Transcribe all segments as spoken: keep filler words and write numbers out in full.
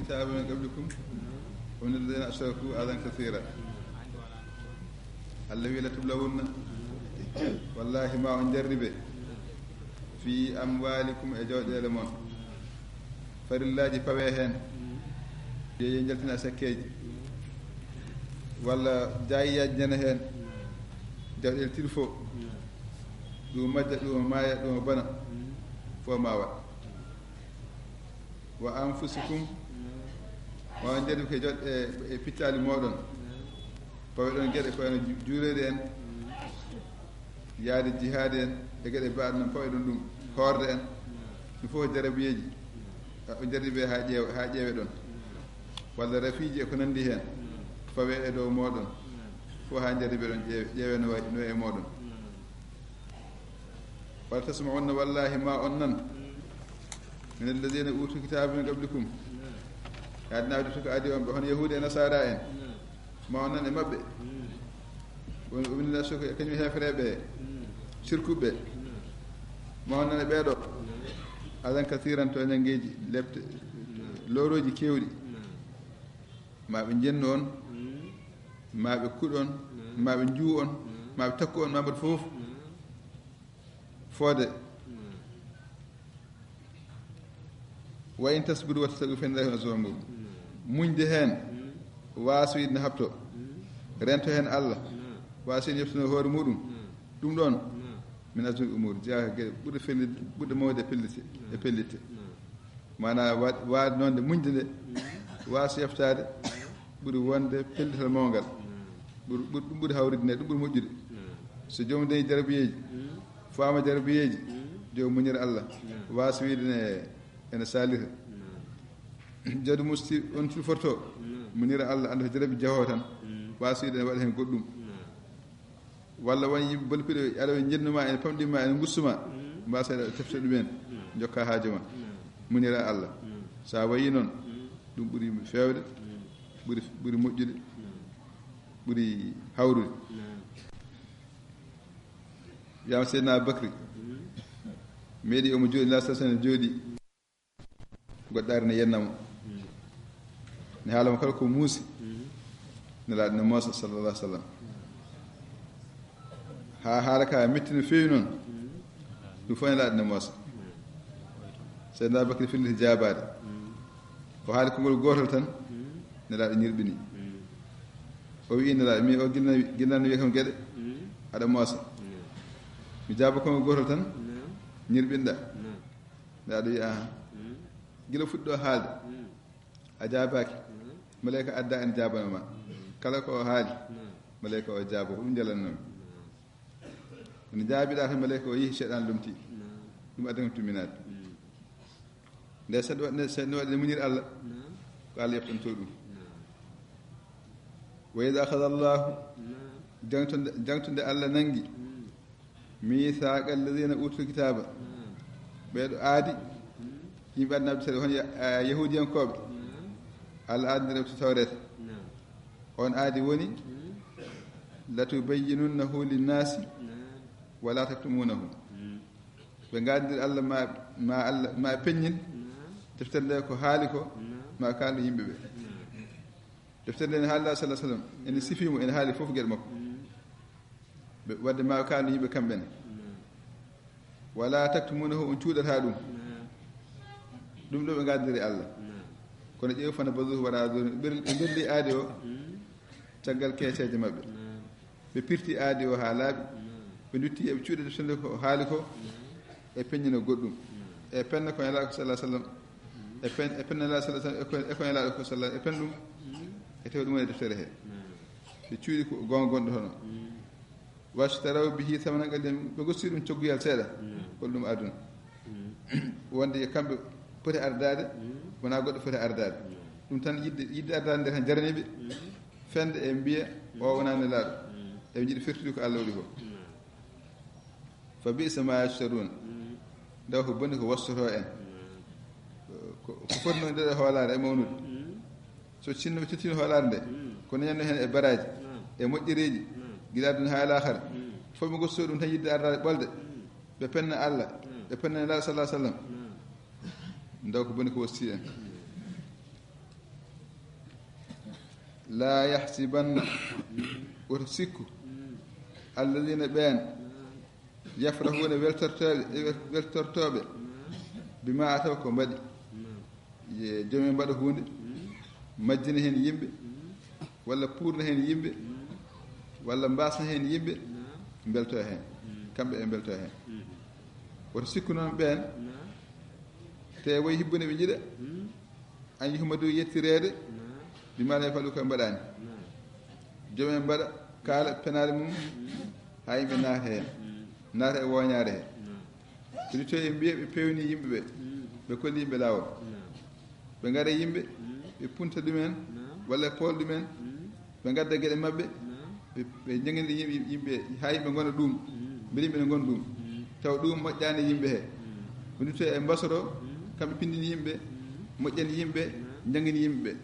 الكتاب من قبلكم ومن الذين أشركوا أذى كثيرا. Allah wi: "لتبلون", wallaahi ma on jarribe, "في أموالكم", e jawɗeele mon. Farillaaji pawe heen, yeeye njaltina sakkeeji, walla jaayiyaaji nana heen, jawɗeele tilfo, ɗum majja, ɗum maaya, ɗum bana, fof ma waɗ. "وأنفسكم", ma on jarribe ko e jawɗe-, e, e pittaali mooɗon. Pawe ɗon geɗe ko ene ju-, juureede en, yaade jihaade en, e geɗe baaɗe noon pawe ɗon ɗum, hoorde en. Ɗum fof ko jarabiyeeji. A, o jarribe haa ƴeew-, haa ƴeewe ɗon. Walla rafiiji e ko nanndi heen, pawe e dow mooɗon. Fof haa jarribe ɗon ƴeewe, ƴeewe no wayi, no e mooɗon. "ولتسمعن", wallaahi ma on nan, "من الذين أوتوا الكتاب من قبلكم", yaade naawde to ko adi on ɓe, hono yahuudi e nasaara en, ma on nan e maɓɓe. Woni, o woni la soko e kañum heefereeɓe, sirkuɓe, ma on nan e ɓeeɗo. "أذى كثيرا", to ñanngeeji lepte, lorooji keewɗi. Ma ɓe njennu on, ma ɓe kuɗ on, ma ɓe njuu on, ma ɓe takku on, ma mbaɗ fof. Foode. "وإن تصبروا وتتقوا فإن ذلك من عزم الأمور". Muñde heen, waasoyde ne haɓto. Rento heen Allah, waasoyde yeftude hoore muɗum. Ɗum ɗoon, "من عزم الأمور", jeyaa ko geɗe ɓurɗe fellitte, ɓurɗe mawde e pellitte, e pellitte. Maanaa, wa-, waade noon nde muñde nde, waaso yeftaade, ɓuri wonde pellital mawngal. Ɓuri, ɓuri, ɗum ɓuri hawrude nde, ɗum ɓuri moƴƴude. So joomum dañi jarabiyeeji, faama jarabiyeeji, joomum muñira Allah, waaso wiide ne ene saalira. Jawdi mum so on tilforto, muñira Allah, annda ko jarabi jahoo tan, waaso wiide ne waɗa heen goɗɗum. Walla won yimɓe bolpiɗo, aɗa ɓe njennu ma, ene pamɗi ma, ene ngustu ma, mbasa aɗa tefta ɗumen, jokka haajo ma, muñira Allah. So a wayi noon, ɗum ɓuri feewde, ɓuri, ɓuri moƴƴude, ɓuri hawrude. Wiyama Seydina Bakri, meeɗi omo jooɗi, la sasana jooɗi. Goɗɗaare ne yenna mo. Ne haala mo kala ko muusi. Nelaaɗo ne moosa, sallallahu alaihi wasallam. Haa haala ka metti no feewi noon. Ɗum fof Nelaaɗo ne moosa. Seydina Bakri filliti jaabaade. O haali konngol gootol tan, Nelaaɗo ñirɓini. O wi'i Nelaaɗo, mi o gila, gila no wiya kam geɗe, aɗa moosa. Mi jaaba konngol gootol tan, ñirɓinɗa. Nelaaɗo wi'i, aha. Gila fuɗɗo haalde, a jaabaaki. Maleyka adda ene jaabano ma. Kala ko o haali, maleyka o jaabo, ko ɗum jalannomi. Ene jaabiɗa tan, maleyka o yehi, seyɗan lomti. Ɗum addan ko tuminaade. Nde sen waɗi, nde sen waɗi muñir Allah, ko Allah yeftanto ɗum. "وإذ أخذ الله", jangtunde, jangtunde Allah nangi, "ميثاق الذين أوتوا الكتاب", ɓeeɗo aadi, yimɓe adnaaɓe sere, hono ya-, a, yahuudiyankooɓe, Allah aadindirɓe to Tawreeta. On aadi woni, "لتبيننه للناس ولا تكتمونه". Ɓe ngaadindir Allah ma, ma Allah, ma peññin deftere nde ko haali ko, ma kaalu yimɓe ɓe. Deftere nde ne haali la sallallahu alaihi wasallam, ene sifi mo, ene haali fof geɗe makko. Ɓe, wadde ma kaalu yimɓe kamɓe ne. "ولا تكتمونه", on cuuɗata ɗum. Ɗum ɗo ɓe ngaadindiri Allah. Kono ƴeew فنبذوه وراء ظهورهم, ɓe ɓerli aadi o caggal keeseeje maɓɓe. Ɓe pirti aadi o haa laaɓi. Ɓe ndutti eɓe cuuɗi deftere nde ko haali ko, e peññino goɗɗum. E penna ko Nelaaɗo sallallahu alaihi wasallam. E pen-, e penna Nelaaɗo sallallahu alaihi wasallam, e ko, e ko Nelaaɗo ko sallallahu, e pen ɗum. E tawi ɗum woni e deftere he. Ɓe cuuɗi ko goonga gonɗo hono. "واشتروا به ثمنا قليلا", ɓe gosti ɗum cogguyal seeɗa. Hol ɗum aduna. Wonde kamɓe poti ardaade, wonaa goɗɗo foti ardaade. Ɗum tan yidde, yidde ardaade nde tan jarani ɓe. Fende e mbiya, o wonaa Nelaaɗo. Eɓe njiɗi firtude ko Allah waɗi ko. "فبئس ما يشترون". Nde ko boni ko wastoto en. Ko, ko foti noon nde hoolaare e mawnude. So sinno ɓe tottino hoolaare nde, ko ñande heen e baraaji, e moƴƴereeji, gila aduna haa e laaxara. Fof ɓe gosto ɗum tan yidde ardaade ɓolde. Ɓe penna Allah, ɓe penna Nelaaɗo sallallahu alaihi wasallam. Nde ko boni ko wasti en. La yahsibanna, woto sikku, alladina, ɓeen, yafrahuuna, weltortooɓe, weltortooɓe, bima ataw, ko mbaɗi. Ye joom en mbaɗa huunde, majjina heen yimɓe, walla puurna heen yimɓe, walla mbaasna heen yimɓe, mbelto heen. Kamɓe ɓe mbelto heen. Woto sikku noon ɓeen, te woy hibbunde ɓe njiɗa, an yuhmadu, yettireede, bima lam yafalu, ko ɓe mbaɗaani. Joom en mbaɗa kaala penaale mum, haa yimɓe naata heen, naata e wooñaare heen. Ɓe ndutto e mbiya ɓe pewni yimɓe ɓe, ɓe kolli yimɓe laawol. Ɓe ngara yimɓe, ɓe punta ɗumen, walla ɓe poola ɗumen, ɓe ngadda geɗe maɓɓe, ɓe, ɓe njangina yimɓe, yimɓe, haa yimɓe ngona ɗum, mbele yimɓe ne ngona ɗum. Taw ɗum moƴƴaani yimɓe he. Ɓe ndutto e mbasoro, kamɓe pindini yimɓe, moƴƴani yimɓe, njangini yimɓe ɓe.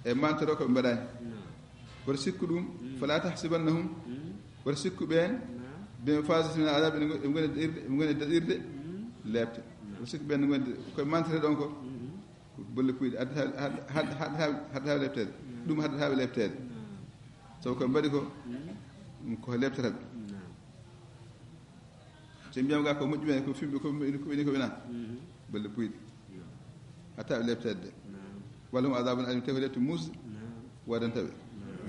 E mantoro ko ɓe mbaɗaani. Woto sikku ɗum, fala tahsibannahum, woto sikku ɓeen, bi mafazatin min al-azab, ɓe ngoni, ɓe ngoni daɗirde, ɓe ngoni daɗirde leepte. Woto sikku ɓeen ngoni, koye mantere ɗon ko, ko bolle puyɗe, haddata, haddata, haddata leepteede. Ɗum haddata ɓe leepteede. Sabu ko ɓe mbaɗi ko, ko leeptata ɓe. So ɓe mbiyama ga ko moƴƴi ɓe, ko fimɓe, ko ɓe, ko ɓe, ko ɓe na. Bolle puyɗe. Hatta ɓe leepteede. Wala hum azabun alim, te ko leepte muusde waɗanta ɓe.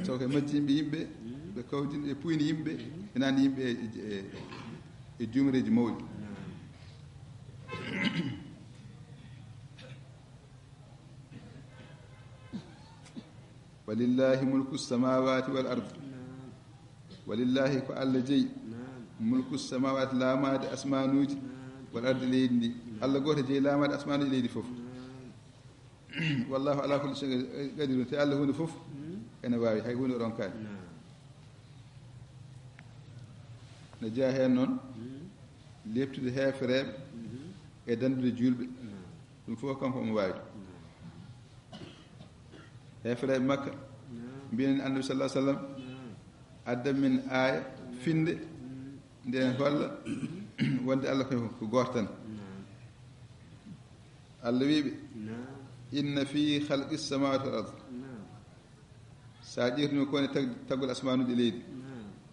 Sabu ko majjinɓe yimɓe, ɓe kawdini, ɓe puyni yimɓe, ɓe nani yimɓe e, e, e, e juumreeji mawɗi. Walillahi mulku samawati wal ard. Walillahi, ko Allah jeyi. Mulku samawati, laamaade asmanuuji, wal ardi, leydi ndi. Allah gooto jeyi laamaade asmanuuji, leydi fof. Wallahu ala kulli shay'in qadir. Te Allah huunde fof ene waawi, hay huunde ronkaani. No jeya heen noon, leeptude heefereeɓe e danndude juulɓe. Ɗum fof kanko omo waawi. Heefereeɓe Makka mbiyani Annabi sallallahu alaihi wasallam, addan min aaya, finnde, nde holla wonde Allah ko, ko gooto tan. Allah wiiɓe, inna fi khalqi samawati wal ard. Sa ƴeewtino ko woni tag-, taggol asmanuuji e leydi.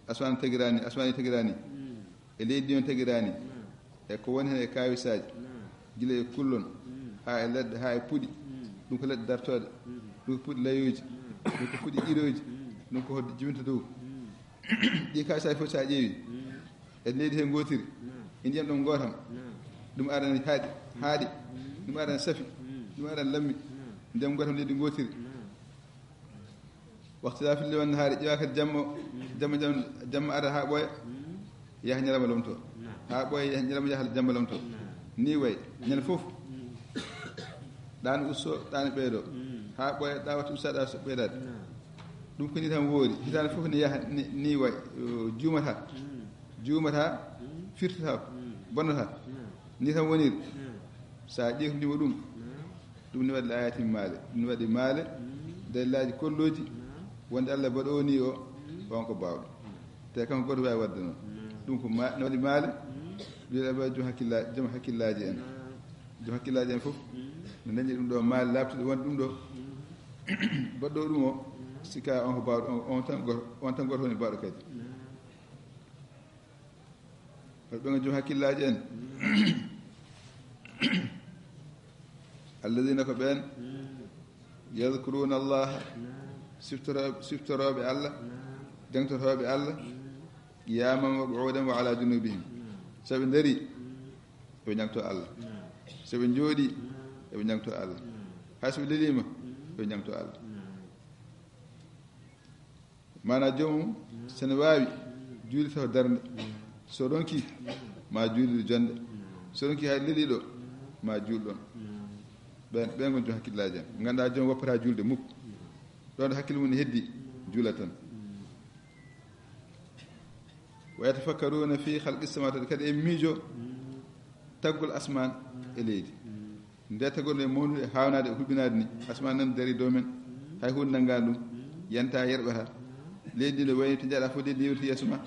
Asmaan tagiraani, asmaan tagiraani. E leydi ndi on tagiraani. E ko woni heen e kaawisaaji. Gila e kullon, haa e leɗɗe, haa e puɗi. Ɗum ko leɗɗe dartooɗe. Ɗum ko puɗi layooji. Ɗum ko puɗi irooji. Ɗum ko hoɗde jibinta dow. Ɗi kaawisaaji fof, so a ƴeewi, e leydi heen ngootiri, e ndiyam ɗam gootam, ɗum ara ne haaɗi, haaɗi, ɗum ara ne safi, ɗum ara ne lammi, ndiyam gootam, leydi ngootiri. Waxtilaafi leyli wan nahaari, ƴeewa kadi jamma, jamma, jamma, jamma ara haa ɓooya, yaha ñalawma lomto. Haa ɓooya, yaha ñalawma, yaha jamma lomto. Ni way, ñande fof, ɗaano usto, ɗaano ɓeydo. Haa ɓooya, ɗaawata usta, ɗaawata ɓeydaade. Ɗum ko ni tan woori. Hitaande fof ne yaha ni, ni way, o, juumata. Juumata, firtata, bonnata. Ni tan woniri. Sa ƴeewtindima ɗum, ɗum ne waɗi ayatin maale. Ɗum ne waɗi maale, dalilaaji kollooji, wonde Allah baɗooni o, on ko baawɗo. Te kanko gooto waawi waɗde noon. Ɗum ko ma-, ne waɗi maale, ɗum waɗi joom hakkilla-, joom hakkillaaji en. Joom hakkillaaji en fof, no dañi ɗum ɗo maale laaɓtuɗo wonde ɗum ɗo. Baɗɗo ɗum o, sikka on ko baawɗo, on, on tan gooto, on tan gooto woni baawɗo kadi. Hoto ɓe joom hakkillaaji en. Alladina, ko ɓeen, yadkuruna Allaha, siftorooɓe, siftorooɓe Allah, jaŋtorooɓe Allah, qiyaman wa qu'udan wa ala junubihim. So ɓe ndarii, eɓe jaŋto Allah. So ɓe njooɗii, eɓe jaŋto Allah. Hay so ɓe leliima, eɓe jaŋto Allah. Maanaa, joomum, so ne waawi, juulita ko darnde. So ronkii, ma juuliɗo jonnde. So ronkii hay leliiɗo, ma juul ɗoon. Ɓeen, ɓeen ngoni joom hakkillaaji en. Nganndaa joom woppataa juulde mukk. Ɗoon hakkille mum ne heddii, juula tan. Wa yatafakkaruna fi khalqi samawati, kadi e miijo taggol asmaan e leydi. Nde taggol nde mawndude e haawnaade e huɓinaade ni, asmaan nan darii dow men, hay huunde nanngaani ɗum, yantaa yerɓataa. Leydi ndi no wayi to njaɗaa fof, leydi ndi woni to yeeso ma,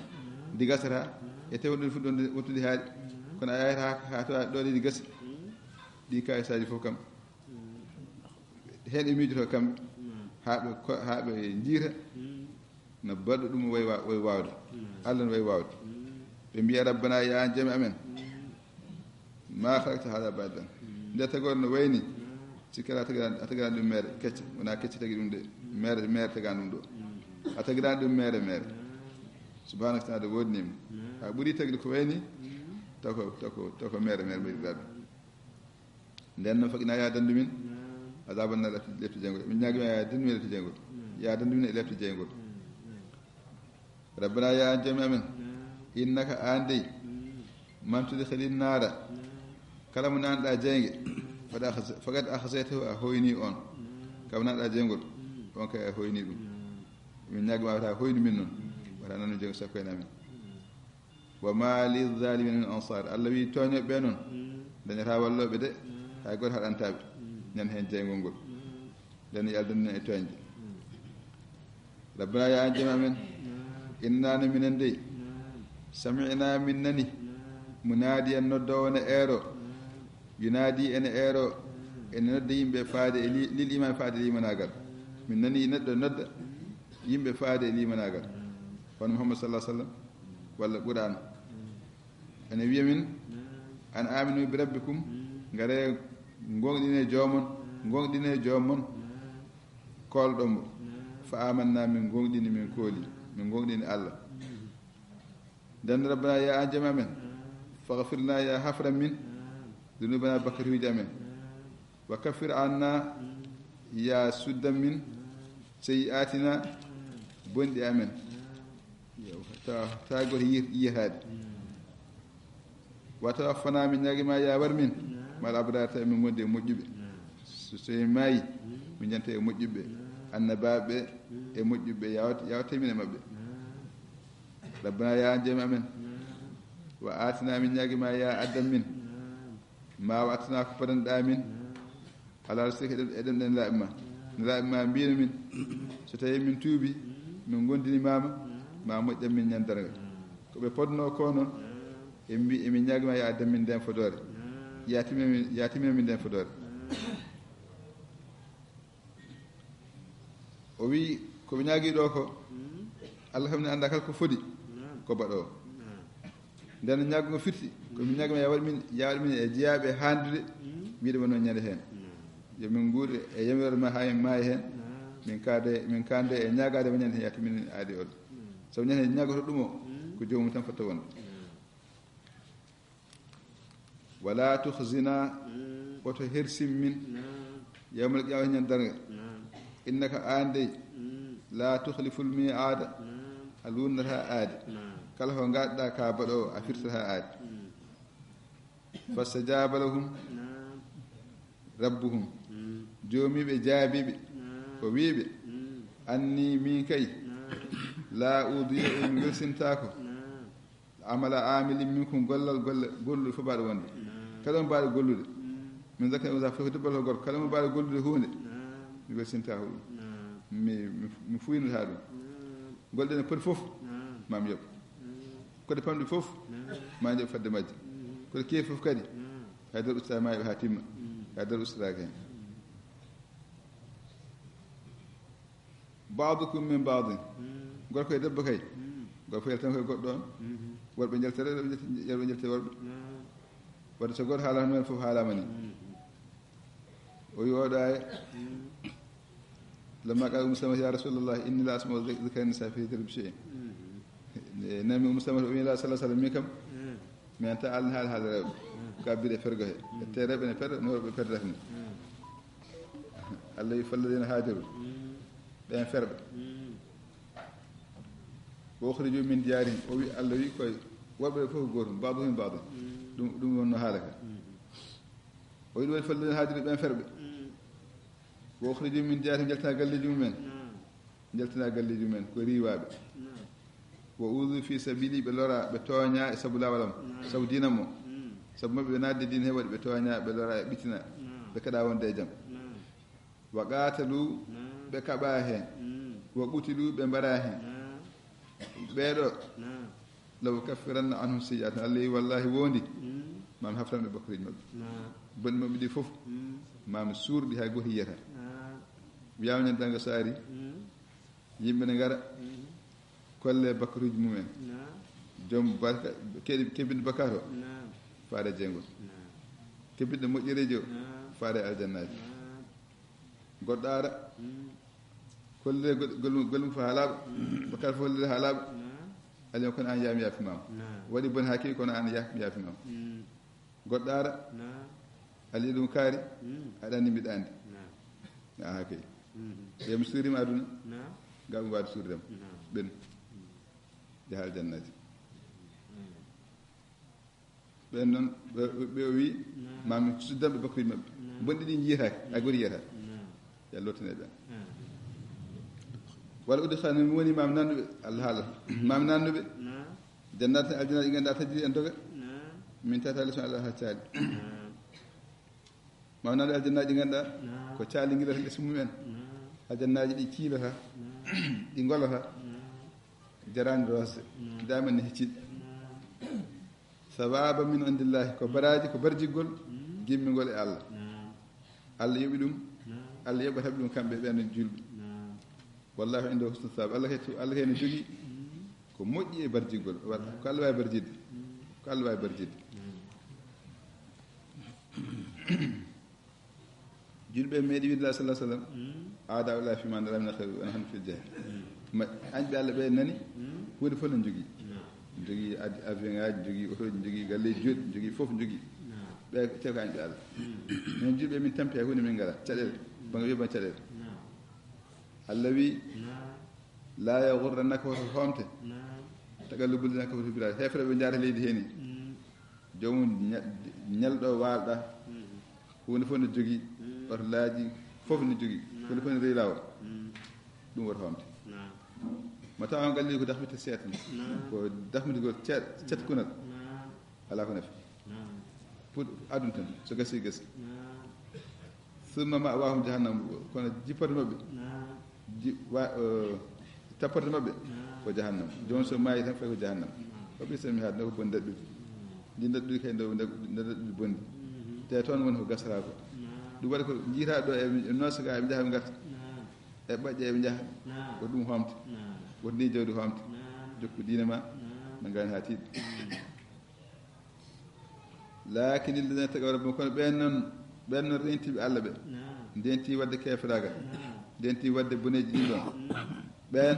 ndi gasataa, e tawi wonde fuɗɗoonde wontude haaɗi. Kono a yahata haa, haa tawa ɗo leydi gasi, ɗi kayisaaji fof kam. Heen ɓe miijoto kamɓe. haa ɓe ko- haa ɓe njiita no baɗɗo ɗum wayi wa- wayi waawde. Allah no wayi waawde. Ɓe mbiya, "Rabbana, ya an jami amen, ma khalaqta hada batilan." Nde tagoore no wayni, sikki alaa a tagiran a tagiran ɗum mere kecce, wona kecce tagi ɗum de, mere mere tagan ɗum ɗo. A tagiran ɗum mere mere. Subhanaka, tana de woodnima. A ɓuri tagde ko wayni, tako tako tako mere mere ɓe ɗaɗo. Nden noon, faqina ya dandu min, azaban na lefti lefti jeyngol. Min ñaagima ya dandu min lefti jeyngol. Ya dandu min e lefti jeyngol. Rabbana, ya an jami amen, innaka an dey, man tudkhilin nara, kala mo nanɗa jeyge, faqad akhz- faqad akhzaytahu, a hoyni on. Kala mo nanɗa jeyngol, on kay a hoyni ɗum. Min ñaagima wata hoyni min noon, wata nannu jeyngol sakko en amin. Wa ma lizzalimina min ansar. Allah wi tooñooɓe ɓe noon, dañata wallooɓe de, hay gooto haɗanta ɓe. Ñande heen jeyngol ngol. Nden yo Allah dandu en e tooñde. Rabbana, ya an jami amen, inna no minen dey, sami'na, min nani, munadiyan, noddoowo ne eero, yunadi, ene eero, ene nodda yimɓe faade e li- lil iman, faade e limanaagal. Min nani neɗɗo nodda yimɓe faade e limanaagal, hono Muhammad sallallahu alaihi wasallam walla Qur'an. Ene wiya min, an aminu bi rabbikum, ngare, gonɗine joomon, gonɗine joomon, koolɗo mo. Fa amanna, min gonɗini, min kooli, min gonɗini Allah. Nden, rabbana, ya an jami amen, faghfir lana, ya hafran min, dunubana, bakkatuuji amen. Wa kaffir anna, ya suddan min, sayyi'atina, bonɗi amen. Yo, ta ta goto yir- yiyataade. Wa tawaffana, min ñaagima ya war min, mal abrar, tawi min gondi e moƴƴuɓe. So tawi maayi, min janta e moƴƴuɓe, annabaaɓe e moƴƴuɓe, yawat- yawte min e maɓɓe. Rabbana, ya an jami amen, wa atina, min ñaagima ya addan min, ma wa'adtana, ko padanɗa min, ala rusulika, eɗen eɗen ɗen laaɓi ma. No laaɓi ma mbino min, so tawi min tuubi, min gondini mama, ma moƴƴan min ñande darnga. Ko ɓe podno ko noon, e mbi emin ñaagima ya addan min nden fodoore, ya timina min- ya timina min nden fodoore. O wi, ko ɓe ñaagi ɗo ko, Allah kam ne annda kala ko fodi, ko baɗowo. Nden ñaaggo firti, ko min ñaagima ya waɗ min, ya waɗ min e jeyaaɓe handude, wiide wonno ñande heen. Yo min nguur e yamiroore ma haa en maayi heen. Min kaade min kande e ñaagaade mo ñande heen, yattu min aadi oɗo. Sabu ñande heen ñaagoto ɗum o, ko joomum tan fotta wonde. Wala tukhzina, woto hersin min, yawmal qiyamati, ñande darnga. Innaka, an dey, la tukhliful mi'ada, a lunnata aadi. Kala ko ngaɗɗa ka baɗowo, a firtata aadi. Fastajaba lahum rabbuhum, joomiiɓe jaabiiɓe, o wiiɓe, anni, min kay, la udi'u, mi welsintaako, amala amilin minkum, gollal golle golluɗo fof mbaaɗo wonde. Kala mo mbaaɗo gollude, min zakkarin aw unsa, fof ko debbo ko gorko, kala mo mbaaɗo gollude huunde, mi welsintaako ɗum. Mi mi fuynata ɗum. Golɗe no poti fof, ma mi yoɓ. Koɗe pamɗi fof, ma mi yoɓ fadde majje. Koɗe keewi fof kadi, hay dara ustata ma yoɓ haa timma. Hay dara ustataake heen. Ba'dukum min ba'din. Gorko e debbo kay, gorko yaltan koye goɗɗo on. Worɓe njaltere, rewɓe njalti- rewɓe njalti worɓe. Wadde so gooto haalama, meen fof haalama ni. O yooɗa e, lamma qala Ummu Salamata, ya Rasulallah, inni la asma'u dhikra nisa fi dhikri bi shay'in. E nami Ummu Salamata o wi, la sallallahu alaihi wasallam, min kam mi nanta Allah haala haala rewɓe. Ko abbiri e fergo he. Te rewɓe ne perda, no worɓe perdata ni. Allah wi, falladina hajaru, ɓen ferɓe. Wa ukhriju min diyarihim, o wi, Allah wi koye worɓe ɓe fof ko gootum, ba'duhum min ba'din. Ɗum ɗum wonno haala ka. O wi ɗum waɗi falladina hajaru, ɓen ferɓe. Wa ukhriju min diyarihim, jaltina galleeji mumen. Jaltina galleeji mumen ko riiwaaɓe. Wa uzu fi sabili, ɓe lora, ɓe tooña e sabu laawol am, sabu diina mo. Sabu maɓɓe ɓe naatde diina he waɗi ɓe tooña, ɓe lora e ɓitina, ɓe kaɗa wonde e jam. Wa qatalu, ɓe kaɓa heen. Wa qutilu, ɓe mbaɗa heen. Ɓeeɗo, la ukaffiranna anhum sayyi'atihim, Allah wi, wallahi wondi, ma mi hafran ɓe bakkaruuji maɓɓe. Bonɗi maɓɓe ɗi fof, ma mi suur ɗi, hay gooto yiyata. Wiyaama ñande ɗanga so ari, yimɓe ne ngara, kolle bakkaruuji mumen. Joom barka, keɗi-, kebbinɗo bakkaat o, faade jeygol. Kebbinɗo moƴƴereeji o, faade aljannaaji. Goɗɗo ara, kolle gol-, gol-, golle mum fof haa laaɓa, bakkaat fof hollire haa laaɓa. Alaa kono aan yaa mi yaafimaama. Waɗi bone haa kewi, kono aan yaa mi yaafimaama. Goɗɗo ara, alii ɗum kaari, aɗa anndi mbiɗa anndi. Aha kay. Ɓe mi suurima aduna, ngam mi waade suurdam. Ɓen jaha aljannaaji. Ɓen noon, ɓe, ɓe o wi, ma mi suddam ɓe bakkuuji maɓɓe. Bonɗi ɗi njiyataake, a gori yiyata. Yo Allah lottane ɓe. Wala udkhilannahum, mi woni ma mi nannuɓe, Allah haala. Ma mi nannuɓe. Jannaatin, aljannaaji ɗi ngannduɗaa tajri en doga. Min tahtiha al-anhar, caali. Ma mi nannuɓe aljannaaji ɗi ngannduɗaa ko caali ngilata les mumen. Aljannaaji ɗi ciilata, ɗi ngolata. Jaraani rosde. Daaman ne hecciɗi. Sawaaba min indillahi, ko baraaji, ko barjigol gimmingol e Allah. Allah yoɓi ɗum. Allah yoɓata ɓe ɗum kamɓe ɓen julɓe. Wallahu indahu husnul thawab. Allah kay to, Allah kay no jogii ko moƴƴi e barjigol. Wala ko Allah waawi barjidde. Ko Allah waawi barjidde. Julɓe meeɗi wiide la sallallahu alaihi wasallam, aada Allah fi ma nara min khair wa nahnu fil jahil. Ma añɓe Allah ɓe nani, huunde fof no jogii. Jogii ad-, avion aaji, jogii otooji, jogii galleeji jooɗi, jogii fof jogii. Ɓe te ko añɓe Allah. Min julɓe min tampi hay huunde min ngala. Caɗeele, banga wiya ban caɗeele. Allah wi, la yaghurrannaka, hoto homte. Taqallubul ladhina kafaru fil bilad. Heeferɓe ɓe njaata leydi heni. Joomum ña-, ñalɗo waalɗa. Huunde fof no jogii, otolaaji fof no jogii. Huunde fof no rewi laawol. Ɗum woto homte. Mata on galli ko dahmite seeɗa. Ko dahmitigol ceeɗ-, ceetkunal. Alaa ko nafi. Pour aduna tan, so gasi, gasi. Summa ma'waahum jahannam, kono jipporde maɓɓe, ji-, wa-, eh, tapporde maɓɓe ko jahannam. Jooni so maayi tan, fayi ko jahannam. Ko ɓe sami haade, ko bon daɗɗudi. Ndi daɗɗudi kay, ndo, ndo, ndo daɗɗudi bonndi. Te toon woni ko gasata ko. Ɗum waɗi ko jiita ɗo e noosa ga, ɓe njaha ɓe ngarta. E ɓaƴƴe ɓe njaha. Ko ɗum homte. Ko ndi jawdi homte. Jokku diine ma, no ngani haa tiiɗi. Lakin alladhina taqaw rabbahum, kono ɓen noon, ɓen noon rentiiɓe Allah ɓe, ndenti waɗde keeferaagal, ndenti waɗde boneeji ɗin ɗon, ɓen,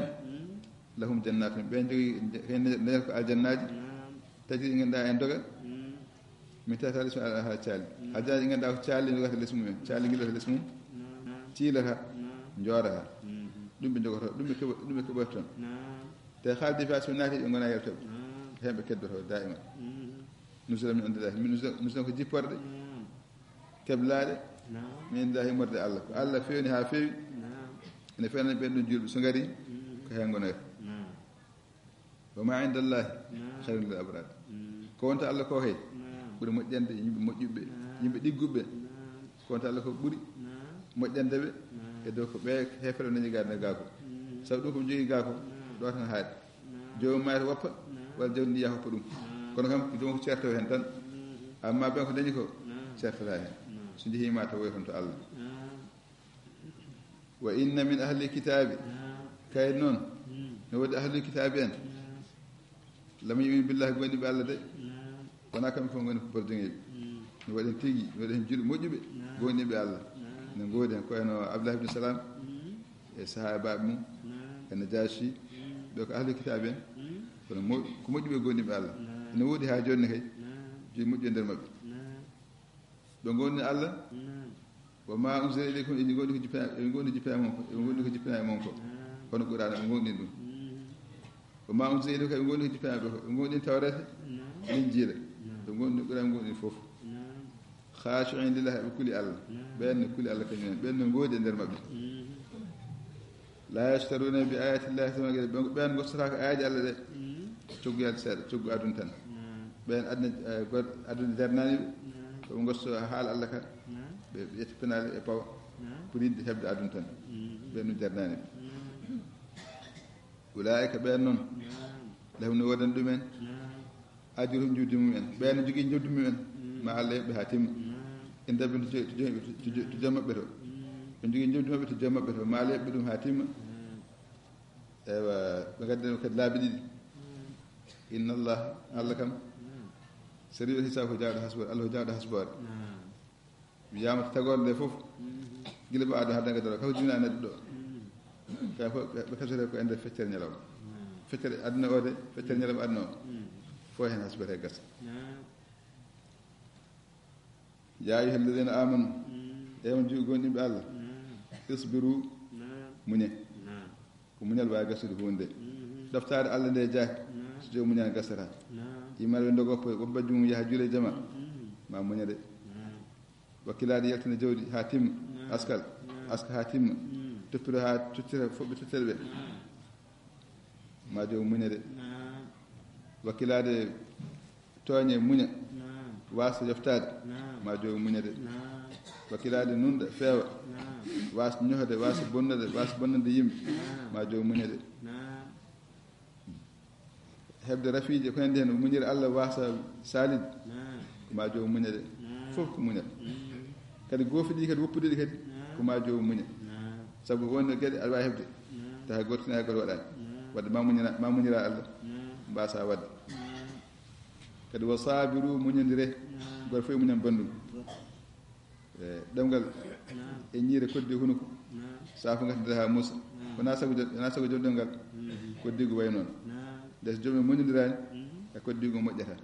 lahum jannatun, ɓen jogii, ɓen nder ko aljannaaji, tajri ɗi ngannduɗaa en doga, min tahtiha al-anhar, caali. Aljannaaji ɗi ngannduɗaa ko caali ɗi ndogata les mum en, caali ngillata les mum, ciilata, njoorata. Ɗum ɓe njogotoo, ɗum ɓe keɓo-, ɗum ɓe keɓoyta toon. Te khalidina fiha, so ɓe naati, ɓe ngonaa yaltooɓe. Ko heen ɓe keddotoo daa'iman. Nuzulan min indillahi. Min nuzulan, nuzulan ko jipporde. Keblaaɗe. Min indillahi, immorde Allah. Ko Allah feewni haa feewi. Ene feewnani ɓen ɗon julɓe. So ngari, ko heen ngonoyta. Wa ma indallahi khayrun lil abrar. Ko wonta Allah ko kay ɓuri moƴƴande yimɓe moƴƴuɓe, yimɓe ɗigguɓe. Ko wonta Allah ko ɓuri moƴƴande ɓe e dow ko ɓe heeferɓe dañi gaa, gaa ko. Sabu ɗum ko ɓe njogii gaa ko, ɗo tan haaɗi. Joomum maayata woppa, walla jawdi ndi yaha hoppa ɗum. Kono kam, ko joomum ko ceerto heen tan. Amma ɓen ko dañi ko, ceertata heen. So njehii ma tawoya toon to Allah. Wa inna min ahli kitaabi, kay noon, no woodi ahli kitaabi en. Lam yu'minu billahi, goonɗinɓe Allah de, wonaa kamɓe fof ngoni ko bordiŋeeɓe. No waɗi heen tigi, no waɗi heen julɓe moƴƴuɓe, goonɗinɓe Allah. No ngoodi heen ko wayno Abdullah ibn Salam e sahaabaaɓe mum, e Najashi, ɓe ko ahli kitaabi en, kono mo-, ko moƴƴuɓe, goonɗinɓe Allah. No woodi haa jooni ne kay, julɓe moƴƴuɓe nder maɓɓe. Ɓe ngoonɗini Allah. Wa ma unzila ilaykum, eɓe ngoonɗini ko jippina, eɓe ngoonɗini jippina e mon ko, eɓe ngoonɗini ko jippina e mon ko. Hono Qur'aana, ɓe ngoonɗini ɗum. Wa ma unzila ilaykum, eɓe ngoonɗini ko jippina e ɓe ko, eɓe ngoonɗini Tawreeta, Linjiila. Ɓe ngoonɗini Qur'aana, ɓe ngoonɗini fof. Khashi'in lillahi, ɓe kuli Allah. Ɓen ne kuli Allah kañum en, ɓen ne ngoodi e nder maɓɓe. La yashtaruna bi ayati llahi thamana qalila, ɓen, ɓen ngottotaako ayaaji Allah ɗe coggu yalta seeɗa, coggu aduna tan. Ɓen aduna, eh, god-, aduna darnaani ɓe, ko ɓe ngotto haala Allah kan, ɓe, ɓe ƴetta penaale e pawa pour yiɗde heɓde aduna tan. Ɓen ɗum darnaani ɓe. Ulaa'ika, ɓen noon, lahum, no woodani ɗumen, ajruhum, njoɓdi mum en. Ɓen no jogii njoɓdi mum en, ma Allah yoɓ ɓe haa timma. Inda rabbihim, to jo-, to jo-, to jo-, to joom maɓɓe to. Ɓe Jogi jawdi maɓɓe to joom maɓɓe to, maa ɓe yoɓɓe ɗum haa timma. Eywa, ɓe ngaddi ɗum kadi laabi ɗiɗi. Inna Allah, Allah kam, sari'ul hisaab, ko jaawɗo hasboore. Allah ko jaawɗo hasboore. Mi yamata tagoore nde fof, gila ba aduna hadda ngadda ɗo, kala ko jibina e neɗɗo ɗo. Ka fof ɓe kasore ko ende feccere ñalawma. Feccere aduna o de, feccere ñalawma aduna o. Fof heen hasbata e gasa. Ya ayyuha alladhina amanu, e on jiw gonɗinɓe Allah, isbiru, muñe. Ko muñal waawi gasude huunde. Ɗoftaade Allah nde jaaki, so joom muñal gasata. Yimɓe ɓe ndogo ko woɓɓe bajju mum yaha juule jama, ma muña de. Wakkilaade yaltina jawdi haa timma, askal, aska haa timma, toppira haa tottira foɓɓe tottere ɓe, ma joom muña de. Wakkilaade tooñe muña, waasa yoftaade, ma joom muña de. Wakkilaade nunɗa feewa, waasa ñohde, waasa bonnade, waasa bonnande yimɓe, ma joom muña de. Heɓde rafiiji ko nanndi heen, muñire Allah waasa saalide, ko ma joom muña de. Fof ko muñal. Kadi goofi ɗi kadi, woppude ɗi kadi, ko ma joom muña. Sabu wonde geɗe aɗa waawi heɓde, tawa hay gooto tina, hay gooto waɗaani. Wadde ma muñira, ma muñira Allah, mbasa wadde. Kadi wa sabiru, muñondire. Gooto fof e muñan banndum. E ɗemngal, e ñiire koddi hunuko, safu ngatidata haa muusa. Wona sago jo-, wona sago joom ɗemngal, koddigu way noon. Nde so joom en muñondiraani, e koddigu moƴƴata.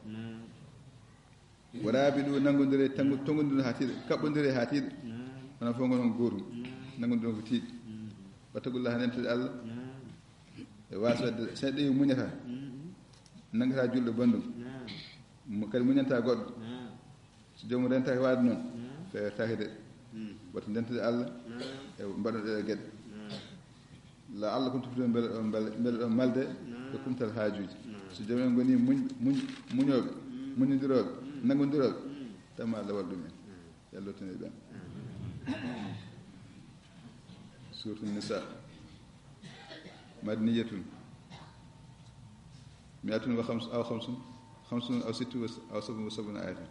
Wa rabidu, nanngondire, tanngu-, tonngondire haa tiiɗa, kaɓɓondire haa tiiɗa. Onon fof ngonon gootum, nanngondire ko tiiɗi. Wattaqullaha, ndentude Allah. E waasa wadde, so neɗɗo yi muñata, nanngata julɗo banndum, mo kadi muñanta goɗɗo. So joomum rentaaki waɗde noon, fewertaaki de. Wata ndentude Allah e mbaɗuɗo ɗee geɗe. La Allah kon tuftude mbele ɗon, mbele, mbele ɗon malde e kumtal haajuuji. So joom en ngoni muñ, muñ, muñooɓe, muñondirooɓe, nanngondirooɓe, tama lawal ɗum en. Yallo tene ɓen. Suuratu Nisaa. Madaniyatun. Mi'atun wa khams-, aw khamsun, khamsun aw sittu wa s-, aw sab'un wa sab'una ayatan.